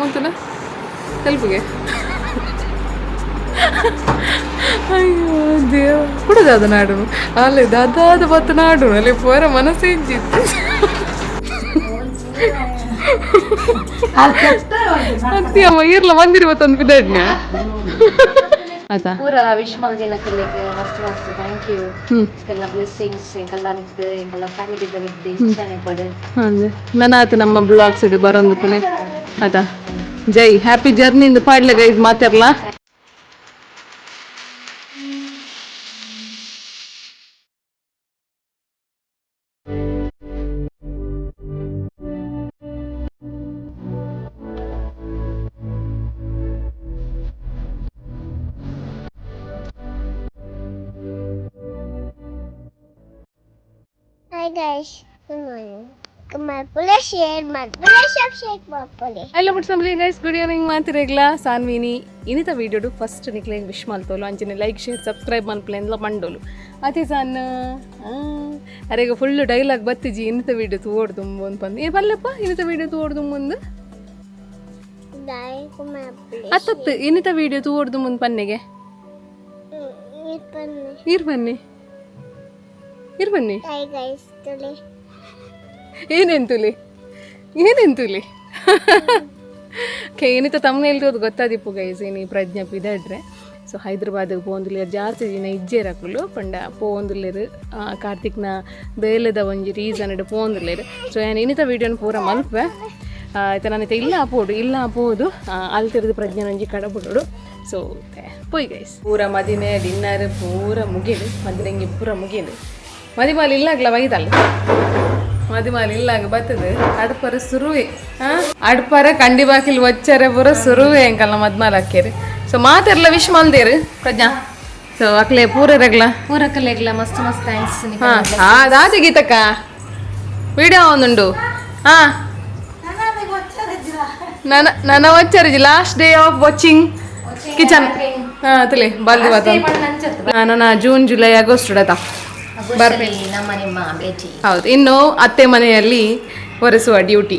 ಮಂತನ ಹೆಲ್ಪ್ಗೆ. ಅಯ್ಯೋ ದೇವ, ಕುಡದಾದ ನಾಡುನು ಅಲ್ಲಿ ದಾದಾದ ಬತ್ತ ನಾಡುನು ಅಲ್ಲಿ ಪೋರ ಮನಸ್ಸೇ ಇಜ್ಜಿತ್ತು. ಅತ್ತಿ ಅಮ್ಮ ಇರ್ಲ ಮಂದಿರ ಬತ್ತೊಂದು ಬಿದ್ದಡ್ನ ಆತಾ. ಪೂರ ವಿಶ್ ಮಲ್ದಿನಕಲೆಗ್ ಮಸ್ತ್ ಮಸ್ತ್ thank you. ಎಂಕಲ್ನ ಬ್ಲೆಸ್ಸಿಂಗ್ಸ್ ಎಂಕಲ್ನ ಮಿತ್ತ್, ಎಂಕಲ್ನ ಫ್ಯಾಮಿಲಿದ ಮಿತ್ತ್ ಇಂಚನೆ ಇಪ್ಪಡ್. ಅಂದೆ ನನಾತ್ ನಮ್ಮ ಬ್ಲಾಗ್ಸ್ ಇದು ಬರೋಂದು ಪುನೆ ಆತಾ. ಜೈ, ಹ್ಯಾಪಿ ಜರ್ನಿ ಇಂದ ಪಾಡ್ಲೆ ಗೈಸ್ ಮಾತಾಡ್ಲಾ. Hi guys, good morning. ಮಲ್ಪುಲೆ share ಮಲ್ಪುಲೆ ಸಬ್ಸ್ಕ್ರೈಬ್ ಮಲ್ಪುಲೆ. ಹಲೋ ಮುಟ್ಸಂಬ್ಲಿ ಗೈಸ್, ಗುಡ್ ಈವ್ನಿಂಗ್ ಮಾತಿರೇಗ್ಲಾ. ಸಾನ್ವಿನಿ ಇನ್ನಿತ ವೀಡಿಯೋಡು ಫಸ್ಟ್ ನಿಕ್ಲೆ ವಿಶ್ ಮಲ್ತೋಲು. ಅಂಚನೆ ಲೈಕ್ ಶೇರ್ ಸಬ್ಸ್ಕ್ರೈಬ್ ಮಲ್ಪಲೆ ಅಂದ್ಲ ಮಂಡೋಲು ಅದೇ ಸಾನ್. ಅರೆಗ ಫುಲ್ ಡೈಲಾಗ್ ಬತ್ತಿಜಿ. ಇನ್ನಿತ ವೀಡಿಯೋ ತೋಡ್ ತುಂಬ ಪಂದ್ ಏ ಪಲ್ಲಪ್ಪ, ಇನ್ನಿತ ವೀಡಿಯೋ ತೋಡ್ ಮುಂದೆ. ಲೈಕ್ ಮಲ್ಪುಲೆ. ಅತ್ತತ್ತು, ಇನ್ನಿತ ವೀಡಿಯೋ ತೋಡ್ದು ಮುಂದೆ ಪನ್ನೆಗೆ. ಇಪ್ಪನ್ನೆ. ಇರ್ ಬನ್ನಿ, ಇರ್ ಬನ್ನಿ. ಹಾಯ್ ಗೈಸ್, ತುಲೆ. ಏನೆಂತುಲಿ ಏನೆಂತುಲಿ? ಓಕೆ, ಏನಿತ್ತ ತಮ್ಮನೇಲ್ದು ಗೊತ್ತಾದಿಪ್ಪು ಗೈಸ್. ಏನಿ ಪ್ರಜ್ಞಾ ಪಿದಡ್ರೆ. ಸೊ ಹೈದ್ರಾಬಾದ್ಗೆ ಪೋಂದುಲ್ಲೇರು, ಜಾಸ್ತಿ ದಿನ ಇಜ್ಜೇರಕುಲು ಪಂಡ ಪೋಂದುಲ್ಲೇರು. ಕಾರ್ತಿಕ್ನ ಬೇಲೆದ ಒಂಜಿ ರೀಸನ್ ಇಡ್ ಪೋಂದುಲ್ಲೇರು. ಸೊ ಯಾನ್ ಇನ್ನಿತ ವೀಡಿಯೋನ ಪೂರ ಮಲ್ಪೆ ಆಯ್ತಾ. ನಾನು ಇಲ್ಲ ಪೋಡು ಇಲ್ಲ ಪೋದು ಅಲ್ತಿರ್ದು ಪ್ರಜ್ಞಾನ ಒಂಜಿ ಕಡಬುಡೋಡು. ಸೊ ಪೋಯ್ ಗೈಸ್. ಪೂರ ಮದಿಮೆ ಡಿನ್ನರ್ ಪೂರ ಮುಗಿದು, ಮದಿರಂಗಿ ಪೂರ ಮುಗಿದು, ಮದಿಮಾಲ್ ಇಲ್ಲಾಗ್ಲ ವೈದಲ್ಲ. ಮದಿಮಾಲ್ ಇಲ್ಲಾಗ ಬತ್ತದ ಅಡ್ಪರ ಸುರುವೆ. ಅಡ್ಪರ ಕಂಡಿ ಬಾಕಿಲ್ ವಚ್ಚರೆ ಪೂರ ಸುರುವೆ. ಎಂಕಲ್ನ ಮದ್ಮಾಲ್ ಹಾಕ್ಯಾರ. ಸೊ ಮಾತೆರ್ಲ ವಿಶ್ ಮಲ್ದೇರು ಪ್ರಜ್ಞಾ. ಸೊ ಅಕ್ಲೆ ಪೂರ ರಗ್ಲ. ಪೂರಕಲೆಗ್ಲ ಮಸ್ತ್ ಮಸ್ತ್ thanks. ಹಾ ಹಾ, ದಾದೆ ಗೀತಕ್ಕ ವಿಡಿಯೋ ಒಂದುಂಡು. ಹಾ, ನನ್ನ ನನ್ನ ವಚ್ಚರಿಜಿ last day of watching kitchen. ಹಾ ತುಲೆ ಬಾಲ್ದಿ ಬಾತ. ನನ್ನ ಜೂನ್ ಜುಲೈ ಆಗಸ್ಟ್ ಡತಾ. ನಮ್ಮ ನಿಮ್ಮ ಭೇಟಿ. ಹೌದು, ಇನ್ನು ಅತ್ತೆ ಮನೆಯಲ್ಲಿ ಒರೆಸುವ ಡ್ಯೂಟಿ.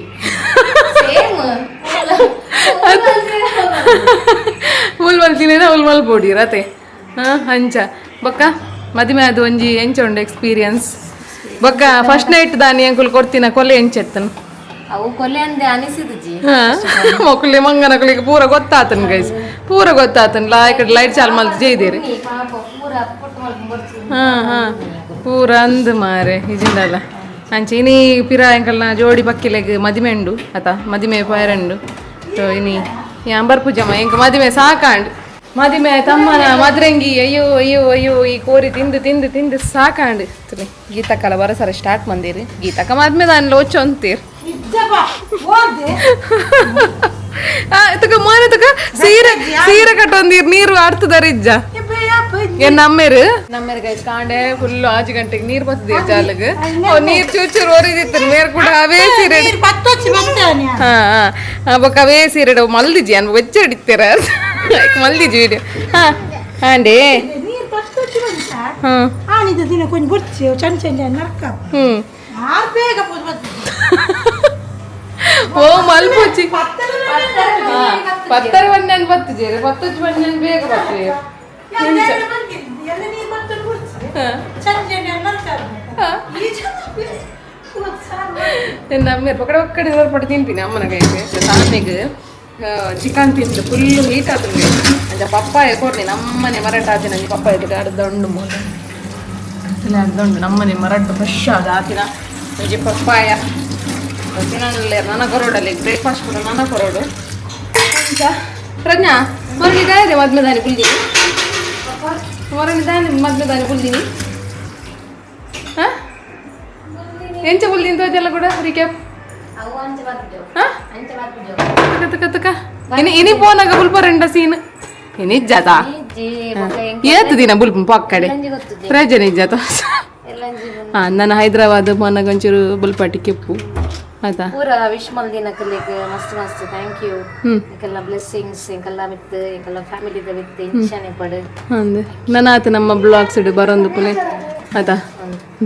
ಹುಲ್ ಮಲ್ತಿನೇನ ಹುಲ್ ಮಲ್ಪೋಡಿ ರತೆ. ಹಾಂ, ಅಂಚ ಬೊಕ್ಕ ಮದಿಮೆ ಅದು ಒಂಜಿ ಎಂಚ ಉಂಡು ಎಕ್ಸ್ಪೀರಿಯನ್ಸ್? ಬೊಕ್ಕ ಫಸ್ಟ್ ನೈಟ್ ದಾನಿ ಅಂಕುಲ್ ಕೊಡ್ತಿನ ಕೊಲೆ ಎಂಚೆತ್ತನು? ಅವು ಕೊಲೆ ಅಂದೆ ಅನಿಸಿದುಜಿ. ಮೊಕ್ಕಲಿ ಮಂಗನ ಕುಲಿಗೆ ಪೂರ ಗೊತ್ತಾತನ್ ಗೈಸ್, ಪೂರ ಗೊತ್ತಾತನ್. ಲಾ ಈ ಕಡೆ ಲೈಟ್ ಚಾಲು ಮಲ್ತ್ ಜೈದೇರಿ. ಪಾಪ ಪೂರ ಪುಟ್ಟು ಮಲ್ಪು ಬರ್ತು. ಹಾ ಹಾ, ಪೂರ ಅಂದ್ ಮಾರೆ ಇಜಿಂದಲ್ಲ. ಅಂಚೆ ಇನಿ ಪಿರ ಎಂಕಲ್ನ ಜೋಡಿ ಪಕ್ಕಿಲೆಗ್ ಮದಿಮೆ ಉಂಡು ಅತ, ಮದಿಮೆ ಪಯರಂಡು. ಸೊ ಇನಿ ಈ ಅಂಬರ್ ಪೂಜಮ್ಮ ಎಂಕ್ ಮದಿಮೆ ಸಾಕಾಂಡ್. ಮದಿಮೆ ತಮ್ಮನ ಮದ್ರಂಗಿ ಅಯ್ಯೋ ಅಯ್ಯೋ ಅಯ್ಯೋ, ಈ ಕೋರಿ ತಿಂದು ತಿಂದು ತಿಂದು ಸಾಕಾಂಡ್. ತುಲಿ ಗೀತಕ್ಕಲ ಬರಸರ ಸ್ಟಾರ್ಟ್ ಮಂದಿರಿ. ಗೀತಕ್ಕ ಮದ್ಮೆ ದಾನ್ ಲೋಚ ಅಂತೀರ್. ತುಕ ಮೋನೆ ತುಕ ಸೀರೆ ಸೀರೆ ಕಟ್ಟೊಂದೀರ್ ನೀರು ಆಡ್ತದಾರ ಇಜ್ಜ. ಏನ್ ನಮ್ಮೇರು ನಮ್ಮೇರು ಗೈಸ್, ಕಾಂಡೆ ಫುಲ್ 5 ಗಂಟೆಗೆ ನೀರ್ ಬರ್ತದೆ ಜಾಲಗ್. ನೀರ್ ಚೂರ್ ಚೂರ್ ಒರಿದಿತ್ತು. ಮೇರ್ ಕೂಡ ಅವೇ ಸೀರೆ. ಹಾ ಹಾ, ಬೊಕ್ಕ ಅವೇ ಸೀರೆ ಮಲ್ದಿಜಿ ಅನ್ വെಚ್ಚ ಹಿಡಿತೀರ ಮಲ್ದಿಜಿ ವಿಡಿಯೋ. ಹಾ ಹಾಂಡೆ. ನೀರು ಫಸ್ಟ್ వచ్చి ಬಂತ. ಹ್ಮ್. ಆನಿದ ದಿನ ಕೊಂಚ ಬುಡ್ಚಿ ಚಂದ ಚಂದ ನರ್ಕ. ಆರ್ ಬೇಗ ಪೋದು ಬರ್ತದೆ. ಓ ಮಲ್ಪುಚಿ ಪತ್ತರ ಬಣ್ಣನ್ ಬತ್ತಿಜೇರು ಪತ್ತೊಚ್ಚು ಬಣ್ಣನ್ ಬೇಗ ಬರ್ತದೆ. ಎಲ್ಲ ನೀರು ಬರ್ತದೆ ಬುಡ್ಚಿ ಚಂದ ಚಂದ ನರ್ಕ. ಈ ಚಂದ ನಮ್ಮ ಪಕಡ ಪಕ್ಕಡೆ ಪಟ್ಟು ತಿನ್ಪಿನಿ ಅಮ್ಮನ ಕೈಗೆ. ಸಾಮೆಗ್ ಚಿಕನ್ ತಿಂದು ಫುಲ್ಲು ಹೀಟ್ ಆತಂಗೆ. ಅಂಚ ಪಪ್ಪಾಯ ಕೊಡ್ಲಿ ನಮ್ಮನೆ ಮರಟ ಆತಿನ. ನಂಗೆ ಪಪ್ಪಾಯ ಅರ್ಧ ಉಂಡು ಮೂಲ ಅರ್ಧ ಉಂಡು. ನಮ್ಮನೆ ಮರಟ್ಟು ಫ್ರೆಶ್ ಆದ ಆತಿನ ಒಂಜಿ ಪಪ್ಪಾಯ ತಿನ್ನಲ್ಲ. ನನ್ನ ಕೊರೋಡಲ್ಲಿ ಬ್ರೇಕ್ಫಾಸ್ಟ್ ಕೂಡ ನನ್ನ ಕೊರೋಡು. ಅಂಚ ಪ್ರಜ್ಞಾ ಮೊರನಿ ದಾಯದೆ ಮದ್ಮೆ ದಾನಿ ಪುಲ್ದಿನಿ, ಮೊರನಿ ದಾನಿ ಮದ್ಮೆ ದಾನಿ ಪುಲ್ದಿನಿ. ಹಾಂ, ಎಂಚ ಪುಲ್ದಿನಿ ತೋಜಲ್ಲ ಕೂಡ ರೀಕ್ಯಾಪ್. ಅವು ಅಂಚ ಬರ್ಪುಜು. ಹಾ. ಅಂಚ ಬರ್ಪುಜು. ತುಕ ತುಕ ತುಕ, ಇನಿ ಇನಿ ಪೋನಾಗ ಬುಲ್ಪರಂಡ ಸೀನ್ ಇನಿ ಇಜ್ಜಾತ. ಇಜ್ಜಿ ಬೊಕ್ಕ ಎಂಕ್ ಏತ್ ದಿನ ಬುಲ್ಪು ಪಕ್ಕಡೆ. ಎಲ್ಲಂಜಿ ಗೊತ್ತುಜಿ. ಪ್ರಯೋಜನ ಇಜ್ಜಾತ. ಎಲ್ಲಂಜಿ. ಹಾ, ನಾನು ಹೈದರಾಬಾದ್ ಪೋನಾಗ ಒಂಚೂರು ಬುಲ್ಪಾಟಿ ಕೆಪ್ಪು ಆತಾ. ಪೂರ ವಿಶ್ ಮಲ್ದಿನಕಲೆಗ್ ಮಸ್ತ್ ಮಸ್ತ್ thank you. ಎಂಕಲ್ನ ಬ್ಲೆಸ್ಸಿಂಗ್ಸ್ ಎಂಕಲ್ನ ಮಿತ್ತ್, ಎಂಕಲ್ನ ಫ್ಯಾಮಿಲಿದ ಮಿತ್ತ್ ಇಂಚನೆ ಇಪ್ಪಡ್. ಅಂದೆ ನನಾತ್ ನಮ್ಮ ಬ್ಲಾಗ್ಸ್ ಇಡು ಬರೋಂದು ಪುಲೆ ಆತಾ.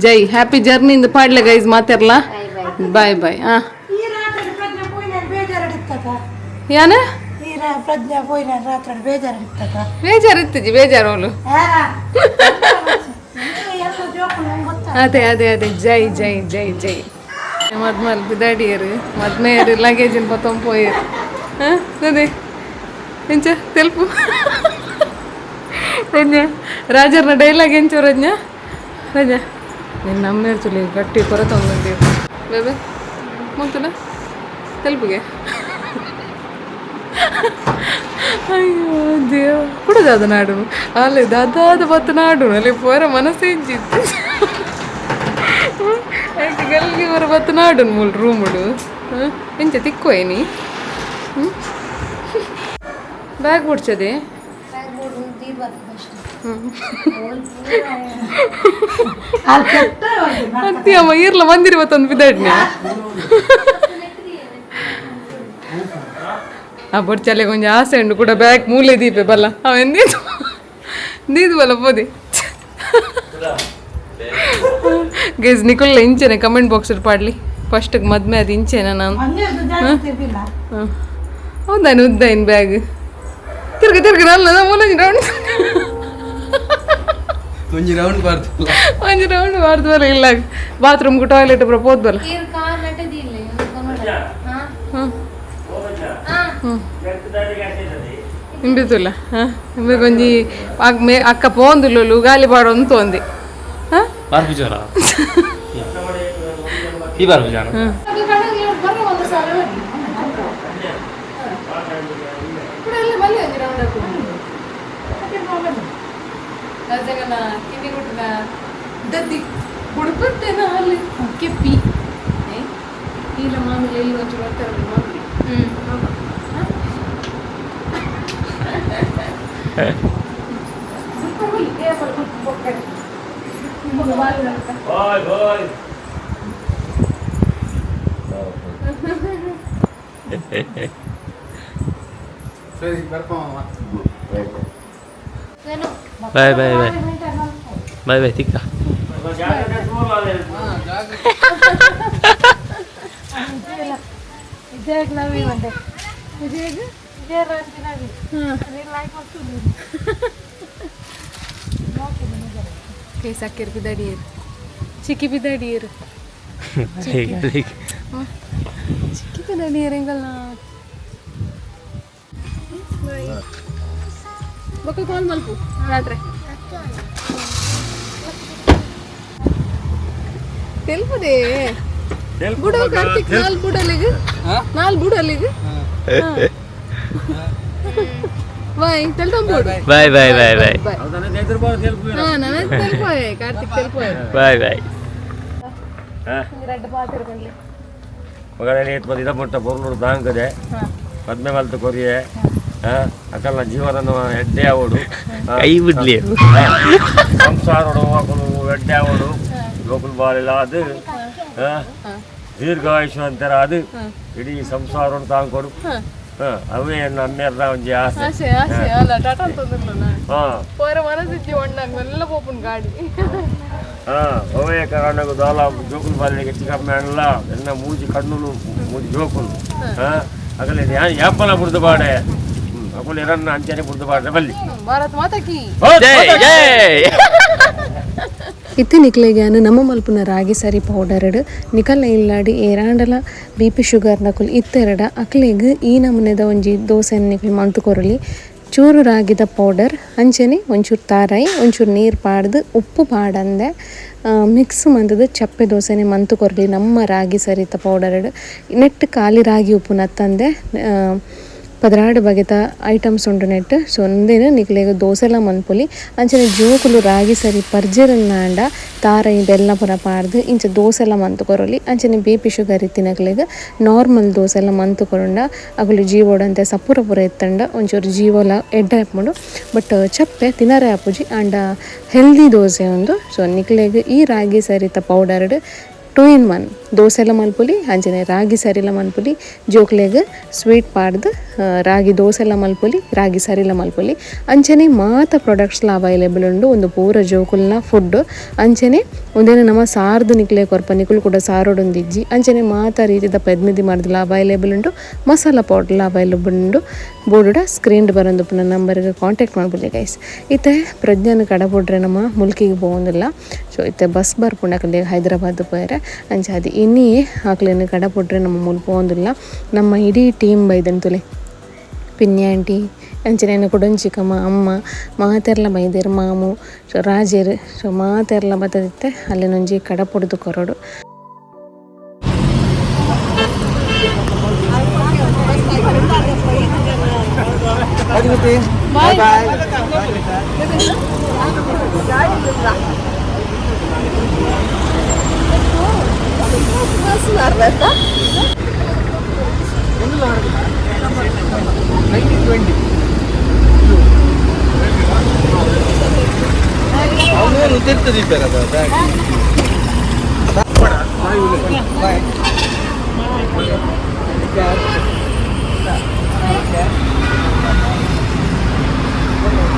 ಜೈ, ಹ್ಯಾಪಿ ಜರ್ನಿ ಇಂದ ಪಾಡ್ಲೆ ಗೈಸ್ ಮಾತಾಡ್ಲಾ. Bye bye. Bye bye. ಹಾ. ಈ ರಾತ್ರಿ ಪ್ರಜ್ಞೆ ಪೋಯಿನ ಬೇಜಾರಡಿತ್ತದ. ಯಾನ ಪ್ರಜ್ಞಾ ಪೋಯಿನ ರಾತ್ರಿ ಬೇಜಾರು ಇತ್ತದ. ಬೇಜಾರು ಇತ್ತಿಜಿ, ಬೇಜಾರು ಅವಳು. ಅದೇ ಅದೇ ಅದೇ, ಜೈ ಜೈ ಜೈ ಜೈ. ಮದ್ಮಲ್ ಬಿದಾಡಿಯರು, ಮದ್ಮೆಯರು ಲಗೇಜ್ ಪತ್ತೊಂಪೋಯರು. ಹಾಂ, ಅದೇ ಎಂಚ ತೆಲ್ಪು ರಜ್ಞಾ, ರಾಜರ್ನ ಡೈಲಾಗ್ ಎಂಚು ರಜ್ಞಾ? ರಜಾ ನಿನ್ನ ನಮ್ಮೇರ್ ತುಲಿ ಗಟ್ಟಿ ಕೊರತೊಂದುಂಡು ಬೇಬೆ ಮುಗ್ತುಲ ತೆಲ್ಪುಗೆ. ಅಯ್ಯೋ ದೇವ, ಕುಡದಾದ ನಾಡು ಅಲ್ಲಿ ದಾದಾದ ಬತ್ತ ನಾಡು ಅಲ್ಲಿ ಪೋರ ಮನಸ್ಸೇ ಇಜ್ಜಿತ್ತು. ಗಲ್ಲಿ ಹೊರ ಬತ್ತ ನಾಡು ಮೂಲ ರೂಮುಡು ಎಂಚ ತಿಕ್ಕೋಯ್ ನೀ? ಬ್ಯಾಗ್ ಬುಡ್ಚದೆ. ಅತ್ತಿ ಅಮ್ಮ ಇರ್ಲ ಮಂದಿರ ಬತ್ತೊಂದು ಬಿದ್ದಾಡ್ನೆ. ಆ ಬೊಡ್ಚಲೆ ಕೊಂಚ ಆಸೆ ಉಂಡು ಕೂಡ ಬ್ಯಾಗ್ ಮೂಲೆ ದೀಪೆ ಬಲ್ಲ ಅವ ಎಂದೀದು ದೀದು ಬಲ್ಲ ಪೋದಿ. ಗೈಸ್, ನಿಕೊಲ್ಲ ಇಂಚೆನೆ ಕಮೆಂಟ್ ಬಾಕ್ಸ್ ಪಾಡ್ಲಿ. ಫಸ್ಟ್ ಮದ್ಮೆ ಅದು ಇಂಚೆನ ನಾನು. ಹೌದಾನೆ ಉದ್ದಾಯಿನ್ ಬ್ಯಾಗ್ ತಿರ್ಗ ತಿರ್ಗ ನಲ್ಲ ಮೂಲಂಜಿ ರೌಂಡ್. ಒಂಜಿ ರೌಂಡ್ ಬಾರ್ದಲ್ಲ. ಒಂಜಿ ರೌಂಡ್ ಬಾರ್ದು ಬಲ್ಲ. ಇಲ್ಲ, ಬಾತ್ರೂಮ್ಗೆ ಟಾಯ್ಲೆಟ್ ಪೂರ ಪೋದ್ ಬಲ್ಲ. ಇಂಬಿತುಲ್ಲ. ಹಾಂ, ಇಂಬೆ ಒಂಜಿ ಮೇ ಅಕ್ಕ ಪೋಂದುಲ್ಲೊಲು ಗಾಲಿ ಪಾಡೊಂದು ತೋಂದಿ. ಹಾಂ. ಬಾರ್ಬುಜಾರ ಈ ಬಾರ್ಬುಜಾನ. ದದ್ದಿ ಬುಡ್ಪತ್ತೇನ ಅಲ್ಲಿ ಕೆಪ್ಪಿ ಇಲ್ಲ ಮಾಮೂಲಿ ಎಲ್ಲಿ ಒಂಚೂರು ಬರ್ತಾರಲ್ಲ ಮಾಮೂಲಿ. Bye bye. ಸರಿ, ಬರ್ಪಮ್ಮ. Bye bye bye bye bye ತಿಕ್ಕ. ಸಕ್ಕರೆ ಬಿದ್ದಾಡಿಯರು, ಚಿಕ್ಕಿ ಬಿದ್ದಾಡಿಯರು, ಚಿಕ್ಕಿ ಬಿದ್ದಾಡಿಯರು ಎಂಗಲ್ಲ. ಬೊಕ್ಕ ಕಾಲ್ ಮಲ್ಪು ರಾತ್ರಿ ತೆಲ್ಪುದೇ ಬುಡ ಕಾರ್ತಿಕ್. ನಾಲ್ ಬುಡಲಿಗೆ, ನಾಲ್ ಬುಡಲಿಗೆ. ಬಾಯ್ ತೆಲ್ತಂಬೋಡು. Bye bye bye bye. Bye. ಹಾ, ನಾನು ತೆಲ್ಪೋಯೆ ಕಾರ್ತಿಕ್, ತೆಲ್ಪೋಯೆ. Bye bye. ರಡ್ಡ್ ಪಾತೆರ್ಕಂಡ್ಲಿ. ಮಗನೇ, ಏತ್ ಇದ ಮುಟ್ಟ ಬೊರ್ಲುಡು ದಾಂಗದೆ ಪದ್ಮೆ ಮಲ್ತ ಕೊರಿಯೆ ಅಕಲ್ನ ಜೀವನನು ಎಡ್ಡೆ ಆವಡು. ಕೈ ಬಿಡ್ಲಿ. ಸಂಸಾರಡು ಅಕುಲು ಎಡ್ಡೆ ಆವಡು, ಲೋಕುಲ್ ಬಾಲಿಲ್ಲ ಅದು ದೀರ್ಘಾಯುಷು ಅಂತಾರ. ಅದು ಇಡೀ ಸಂಸಾರವನ್ನು ತಾಂಕೊಡು. ಅವೇ ಅಮ್ಮೇರ್ನ ಒಂಜಿ ಆಸೆ. ಆಸೆ ಆಸೆ ಅಲ್ಲ, ಟಾಟಾ ಅಂತಂದಿರ್ಲ. ಪೋರ ಮನಸ್ಸಿಜ್ಜಿ ಒಣ್ಣಾಗ ಮೆಲ್ಲ ಪೋಪುನ್ ಗಾಡಿ. ಅವೇ ಕಾರಣకు ದಾಲ ಜೋಕುಲ್ ಬಾಲಿಗೆ ಹೆಚ್ಚು ಕಮ್ಮಿ ಅಲ್ಲ. ಎಲ್ಲ ಮೂಜಿ ಕಣ್ಣುಲು, ಮೂಜಿ ಜೋಕುಲು ಅಗಲೆ ಯಾಪಲ ಬುಡ್ದು ಬಾಡೆ ಅಕುಲು ಎರನ್ನ ಅಂಚನೆ ಬುಡ್ದು ಬಾಡೆ ಬಲ್ಲಿ. ಭಾರತ್ ಮಾತಾ ಕಿ ಜೈ ಜೈ. ಇತ್ತೆ ನಿಕ್ಲೆಗ್ಯಾನ್ ನಮ್ಮ ಮಲ್ಪುನ ರಾಗಿ ಸರಿ ಪೌಡರ್ಡ್ ನಿಕಲ್ನ ಇಲ್ಲಾಡಿ ಏರಾಂಡಲ B P sugar ನಕುಲು ಇತ್ತೆರಡ ಅಕ್ಲೆಗ್ ಈ ನಮೂನೆದ ಒಂಜಿ ದೋಸೆನ್ ನಿಕುಲು ಮಲ್ತ್ ಕೊರೊಲಿ. ಚೂರು ರಾಗಿದ ಪೌಡರ್ ಅಂಚನೆ ಒಂಚೂರು ತಾರಾಯಿ, ಒಂಚೂರು ನೀರು ಪಾಡ್ದು, ಉಪ್ಪು ಪಾಡಂದೆ ಮಿಕ್ಸ್ ಮಂತುದು ಚಪ್ಪೆ ದೋಸೆನೆ ಮಂತು ಕೊರಲಿ. ನಮ್ಮ ರಾಗಿ ಸರಿತ ಪೌಡರ್ಡ್ ನೆಟ್ ಖಾಲಿ ರಾಗಿ ಉಪ್ಪು ನತ್ತಂದೆ 12 ಬಗೆತ ಐಟಮ್ಸ್ ಉಂಡು ನೆಟ್. ಸೊ ಉಂದೆನ್ ನಿಕ್ಲೆಗ್ ದೋಸೆಲ ಮನ್ಪೊಲಿ. ಅಂಚನೆ ಜೋಕುಲು ರಾಗಿ ಸರಿ ಪರ್ಜೆರನ್ನಾಂಡ ತಾರಾಯಿ ಬೆಲ್ಲ ಪೂರ ಪಾಡ್ದು ಇಂಚ ದೋಸೆಲ ಮಂತು ಕೊರೊಲಿ. ಅಂಚನೆ B P sugar ಇತ್ತಿನಕ್ಲೆಗ್ normal ದೋಸೆಲ ಮಂತು ಕೊರುಂಡ ಅಕುಲು ಜೀವೋಡಂತೆ ಸಪುರ ಪೂರ ಇತ್ತಂಡ ಒಂಚೂರು ಜೀವೋಲ ಎಡ್ಡೆ ಆಪುಂಡು. ಬಟ್ ಚಪ್ಪೆ ತಿನರೆ ಆಪುಜಿ, ಆಂಡ ಹೆಲ್ದಿ ದೋಸೆ ಉಂದು. ಸೊ ನಿಕ್ಲೆಗ್ ಈ ರಾಗಿ ಸರಿತ ಪೌಡರ್ಡ್ 2 in 1 ದೋಸೆಲ ಮಲ್ಪೊಲಿ ಅಂಚನೆ ರಾಗಿ ಸರಿಲ ಮಲ್ಪೊಲಿ ಜೋಕ್ಲೆಗ್ ಸ್ವೀಟ್ ಪಾಡ್ದು ರಾಗಿ ದೋಸೆಲ ಮಲ್ಪೊಲಿ ರಾಗಿ ಸರಿಲ ಮಲ್ಪೊಲಿ ಅಂಚನೆ ಮಾತ ಪ್ರಾಡಕ್ಟ್ಸ್ಲ ಅವೈಲೇಬಲ್ ಉಂಡು ಒಂದು ಪೂರ ಜೋಕುಲ್ನ ಫುಡ್ ಅಂಚನೆ ಒಂದೇನೆ ನಮ್ಮ ಸಾರ್ದು ನಿಕ್ಲೆ ಕೊರ್ಪ ನಿಕುಲು ಕೂಡ ಸಾರೋಡೊಂದಿಜ್ಜಿ ಅಂಚನೆ ಮಾತ ರೀತಿದ ಪೆದ್ಮಿದಿ ಮರ್ದಲ ಅವೈಲೇಬಲ್ ಉಂಡು ಮಸಾಲ ಪೌಡರ್ಲ ಅವೈಲೇಬಲ್ ಉಂಡು ಬೋರ್ಡುಡ ಸ್ಕ್ರೀನ್ ಬರಂದುಪ್ಪುನ ನಂಬರ್ಗೆ ಕಾಂಟ್ಯಾಕ್ಟ್ ಮಾಡ್ಬೋದು ಗೈಸ್. ಇತ್ತೆ ಪ್ರಜ್ಞಾನ ಕಡಪುಡ್ರೆ ನಮ್ಮ ಮುಲ್ಕಿಗೆ ಪೋವೊಂದಿಲ್ಲ. ಸೊ ಇತ್ತೆ ಬಸ್ ಬರ್ಪುಂಡು ಹೈದರಾಬಾದ್ ಪೋಯರೆ ಅಂಚ ಅದು ಇನ್ನಿ ಆಕ್ಲೆನ್ ಕಡಪುಡ್ರೆ ನಮ್ಮ ಮುಲ್ ಪೋವೊಂದಿಲ್ಲ. ನಮ್ಮ ಇಡೀ ಟೀಮ್ ಬೈದನ್ ತುಲೆ ಪಿನ್ಯ ಆಂಟಿ ಅಂಚನೆ ಕುಡೊಂಚಿಕಮ್ಮ ಅಮ್ಮ ಮಾತೆರ್ಲ ಬೈದೆರ್ ಮಾಮು ಸೊ ರಾಜೆರ್ ಸೊ ಮಾತೆರ್ಲ ಬತ್ತದಿತ್ತೆ ಅಲ್ಲೇನೊಂಜಿ ಕಡಪುಡ್ದು ಕೊರೊಡು.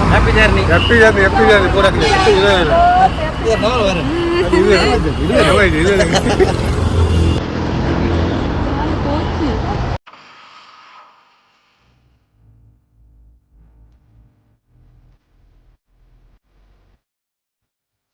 Happy journey. Happy journey, happy journey. ಪೂರ.